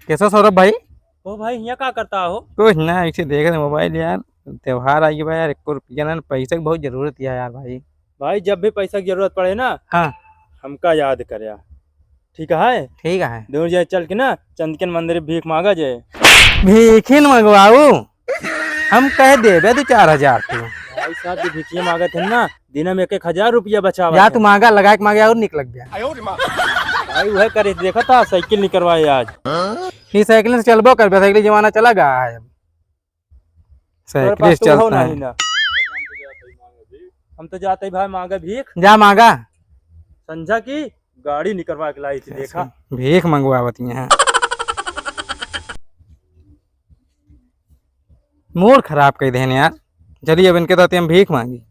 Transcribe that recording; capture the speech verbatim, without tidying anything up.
कैसा सौरभ भाई? ओ भाई, हियाँ का करता हो? कुछ ना, ऐसे देख रहे मोबाइल यार, त्योहार आ गया यार, एक रुपया ना, पैसे की बहुत जरूरत है यार भाई। भाई, जब भी पैसा की जरूरत पड़े ना, हाँ। हमका याद करया, ठीक है? ठीक है। दूर जाए चल के ना, चंद के मंदिर भीख मांगा जाए। भीखिन मंगवाऊ, हम कह देबे दो चार हजार तू। भाई साहब, जो भिखिया मांगत है ना, दिन में एक एक हजार रुपया बचावा या है। तू मांगा लगा के मांगे और निक लग गया। भाई, वह करे, देखा था, साइकिल निकलवाए आज। ये साइकिल से चलबो करबे, साइकिल जमाना चला गया है अब। तोरे साइकिल पास से तो हो चलता नहीं है ना। हम तो जाते ही भाई मांगे भीख। जा मांगा। संझा की गाड़ी निकलवा के लाई थी, देखा। भीख मंगवावत यहाँ। मूड खराब कर देने यार। चलिए अब इनके साथ हम भीख मांगी।